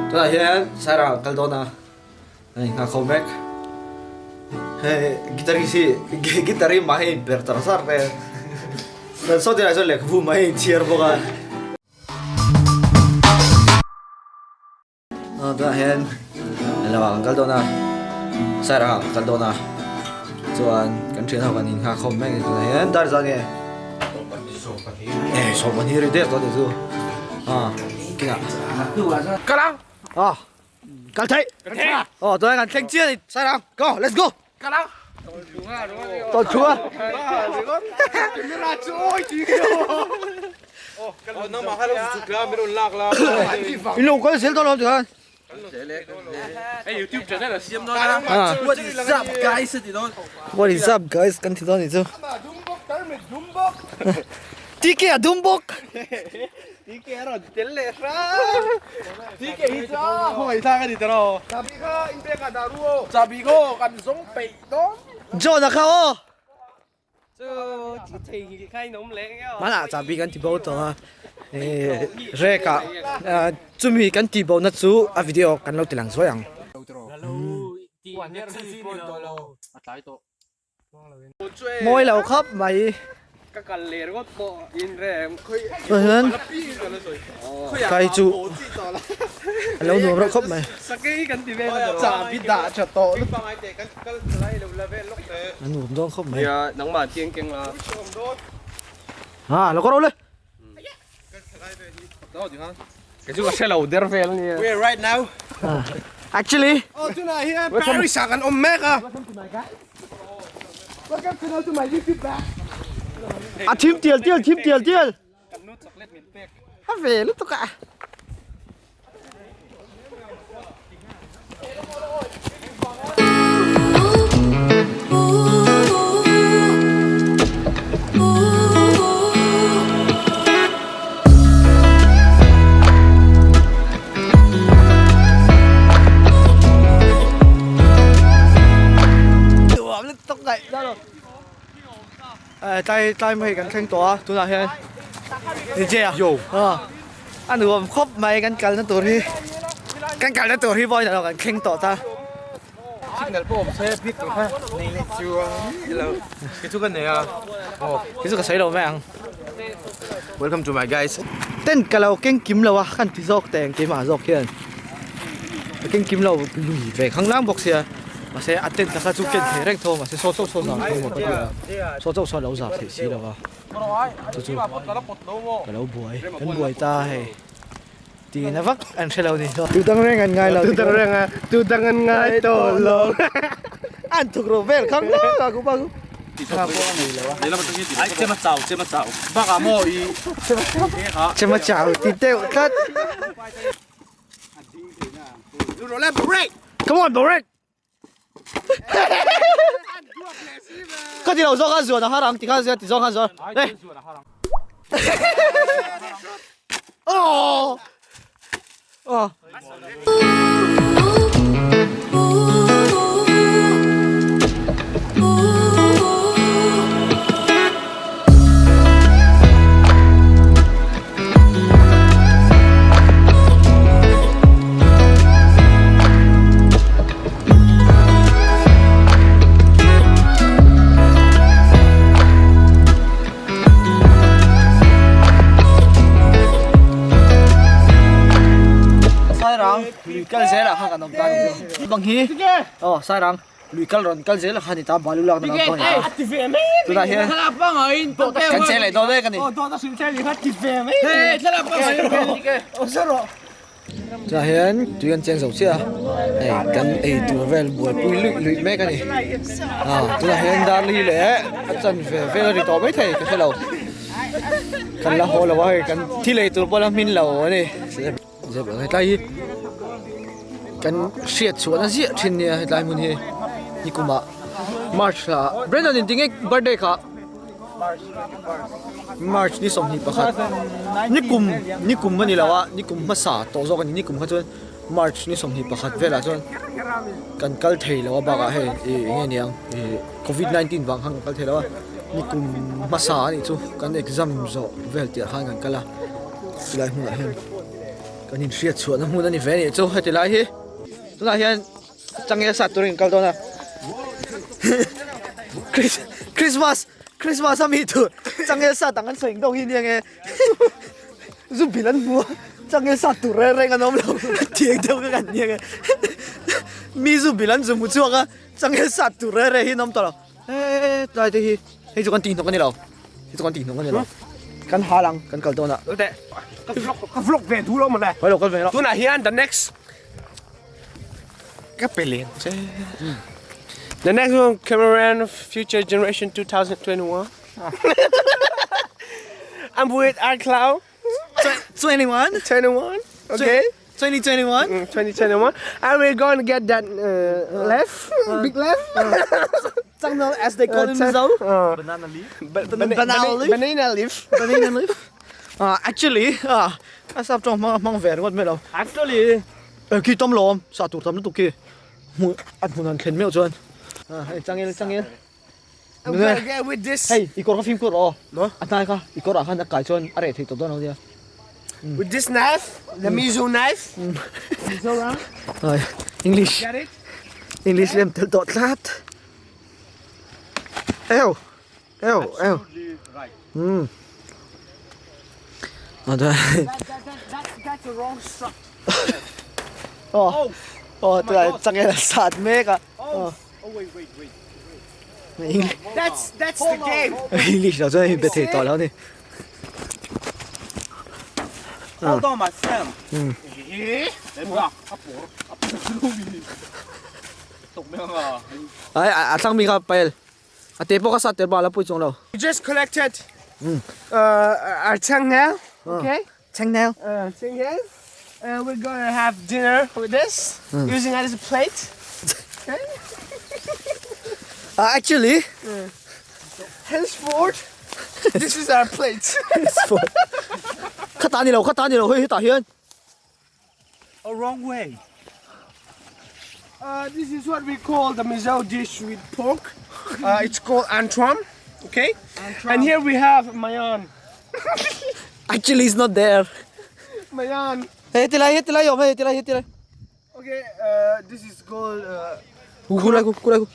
Tunah hian Sairang an kal dawn a, an inghak ho mek. Hei guitarist hi guitar hi mahni a inperh char char vel. Saw tilai chuan lehkhabu mahni a inchhiar bawk a. Tunah hian lamah kan kal dawn a Sairang ah kan kal dawn a chuan kan thian ho kan innghak khawm mek a ni tunah hian dar zan nge eh 12 ri der tawh a ni chu ah kinah kal ang ah kal theih aw tunah hian kan thleng chiah a ni Sairang go let's go kal ang tawn chhunga In lo kal zel dawn lo tikhan. What is up guys ti dawn. What is up guys kan ti dawn ni chu. TK a dum bawk. TK a rawn tel leh hram. TK hi chu a khawngaih thlak a ni tawh lo. Chabi kha in pek ah dah ru aw. Chabi khaw kan zawng peih dawn. John a kha aw. Chu chu thei hi kha in awm leh nge aw. Hmanah chabi kan ti bo tawh a. Rek ah chumi kan tih bo na chu a video kan lo ti lang zuai ang. Mawi lo khawp mai. Ka kal leh ringawt pawh in rem Chuan kai chu a lo nuam reuh khawp mai. Sakei kan ti vel a chabi dah tha tawh A nuam dawn khawp mai. Nia nangmah chiang keng la. Ha lo ka ro le. Kei chu ka hre lo der vel ania. We are right now. Actually. Oh tunah hian Paris ah kan awm mek a. Welcome to to my YouTube back. A thim tial tial thim tial tial. A ve lutuk a. Tlai tlai mai kan thleng tawh a tunah hian DJ a a nuam khawp mai kan kalna tur hi kan kalna tur hi vawiin ah kan thleng tawh ta. Signal pawh awm se bik tur kha nei leh chuang ilo kei chu ka nei a aw kei chu ka sawi lo mai ang. Welcome to my guys. Tent ka lo keng kim lo a kan ti zawk teh keimah zawk hian ka keng kim lo lui ve khang lang bawk sia mahse a tent kha chu ken thei reng tho mahse saw chauh saw zah tho maw ka ti a saw chauh saw a lo zah theih si lo va chu chu ka lo buai kan buai ta hei. Tina vak an hre lo ni. Tu dang reng an ngai lo. Tu dang reng a, tu dang an ngai tawh lo. An thuk ro vel khang lo a ku ba ku. Ai chema chau chema chau bak ah maw i Chema chau ti deuh tlat. Come on Borek. Ka ti lo zawk a zuan a har ang ti kha ti zawk khan zuan. Oh! Oh! Sairang lui kal zelah khan kan awm ta a ni chu bang hi aw sairang lui kal rawn kal zelah khan a ni ta balu lak na lam pawh a ni ta tunah hian kan cheng leh dawn mek a ni. Tunah hian tui an cheng zo chiah a, hei kan ei tur vel buaipui luih luih mek a ni. Ah tunah hian Darli leh a chanve vel a ri tawh maithei ka hre lo. Kan la haw lo a hei kan thi lei tur pawh la hmin lo a ni. Zep lo hetlai hi kan hriat chhuah na ziah thin nia hetlai hmun hi nikumah March thla ah Brandon in tinge birthday kha March ni 21 nikum nikum a ni lo a nikum hmasa tawh zawk a ni nikum kha chuan March ni 21 velah chuan kan kal thei lo a bakah hei ih eng nge niang ih covid 19 vang khan kan kal thei lo a nikum hmasa a nih chu kan exam zawh vel tih ah khan kan kal a chulai hmunah hian. Kan inhriat chhuahna hmun a ni ve a nih chu heti lai hi. Tunah hian changel sat turin kan kal dawn a. Christmas Christmas a mi tur changel sat ang an sawi deuh hi nia nge zu bil an hmu a changel sat tur reng reng an awm lo tiang deuh kha kan nia nge mi zu bil an zu hmu chhuak a changel sat tur reng reng hi an awm tawh lo he tlai te hi hei chu kan tih hnawk a ni lo hei chu kan tih hnawk a ni lo kan hal ang kan kal dawn a ka vlog ka vlog ve duh lo mawle hawi lo kal ve lo tunah hian the next Ka pe leng che. The next one, Cameron Future Generation 2021. I'm with iCloud. 21? 21. Okay. 2021? 2021. And we're going to get that uh, left, big left. Changel as they call in Mizo. Banana leaf. Banana leaf? Banana leaf. Banana leaf. Actually, a sap tawng hmang hmang ve ringawt mai lo. Actually. Eh khi tam lawm, sah tur tam lutuk khi. Hmun a hmun an thlen meuh chuan. Hei changel changel. I'm gonna get with this. Hei i kawr kha fimkhur rawh aw. A hnai kha i kawrah khan a kai chuan a reh thei tawh dawn lo nia. With this knife, the Mizo knife. Mizoram. English. Get it? English lem tel tawh tlat. Ew. Ew, ew. Hmm. That's the wrong shot. Oh. Oh, tunah changel a sat mek a. Oh, wait, wait, wait. That's that's the game. English lo chuan be thei tawh lo ni. Hold on my friend. Ai a thlang mi kha pael. A te pawh ka sat tel bal a pui chuang lo. We just collected uh, our changel, okay? Changel. Changel. And we're gonna have dinner with this, using it as a plate. Okay? Actually, Henceforth, this is our plate. Kha ta ni lo, kha ta ni lo, hei hetah hian. A wrong way. Uh, this is what we call the Mizo dish with pork. Uh, it's called antram. Okay? Antram. And here we have mayan. Actually, it's not there. Mayan. Hey, tilai, hey, tilai, hey, tilai, hey, tilai. Okay, uh, this is called. Uh, Kulai, kulai.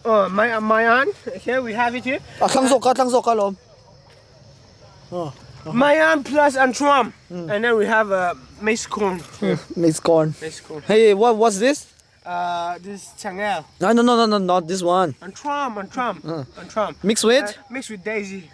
Uh, mayan. Here we have it here. A thlang zawk ka, thlang zawk ka lawm. Mayan plus Antram. And then we have uh, maize corn. Maize corn. Maize corn. Hey, what what's this? Uh, this is changel. No, no, no, no, no, not this one. Antram, Antram, Antram. Mixed with? Mixed with daisy.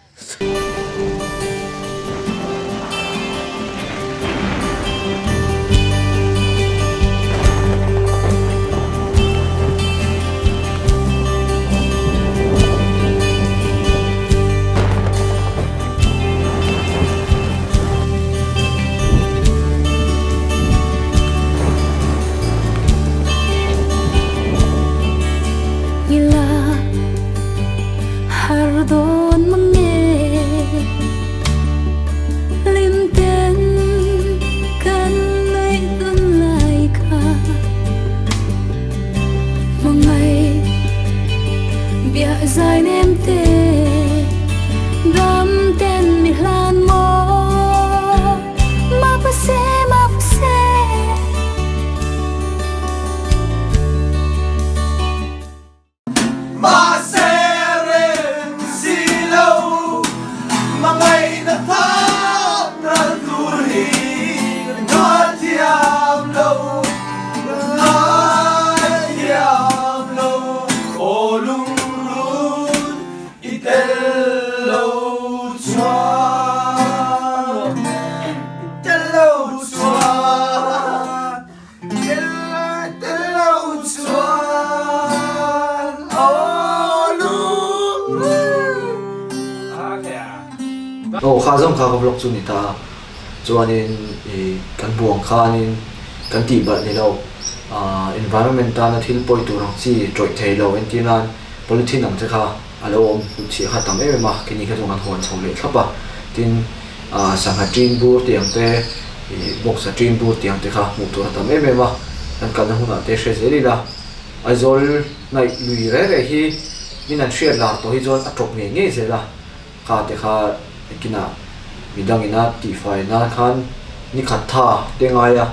Ila har dawn mang nge Lim ten kan nuih dun lai kha Hmangaih biah zai nem te Dam ten mi hlan maw Mapase mapase Mahse reng si lo Hmangaihna thak ral tur hi Ngaithiam lo Ngaithiam lo Aw lungrun i tel lo chuan I tel lo chuan Tel tel lo chuan Aw lungrun Aw kha zawng kha ka vlog chu ni ta a. Chuanin ih kan buang khanin kan tih balh ni lo, ah environment tana thil pawi tur ang chi tawih thei lo entir nan polythene ang te kha a lo awm hlut chhiah kha tam em em a, keini kha chuan kan hawn chho leh thlap a, tin ah sangha ṭin bur tih ang te ih bawksa ṭin bur tih ang te kha hmuh tur a tam em em a, kan kalna hunah te hre zel ila Aizawl hnaih lui reh reh hi min an hriat lar tawh hi chuan a tawp ngei ngei zel a. Kha te kha kinah midangin a tihfai nan khan Ni khat tha te ngai a,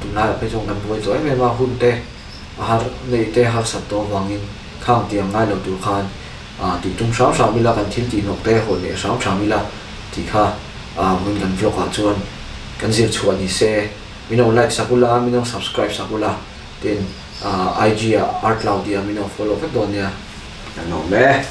tunlaiah phei chuan kan buai tawh em em a, hun te a har neih te harsat tawh avangin khang tiang ngai lo tur khan tih tum hram hram ila, kan thil tih hnawk te hawn leh hram hram ila tih kha vawiin kan vlog ah chuan kan zir chhuah ni se. Min lo like sak ula, min lo subscribe sak ula, tin IG ah Artloud tih ah min lo follow vek dawn nia. Kan awm e.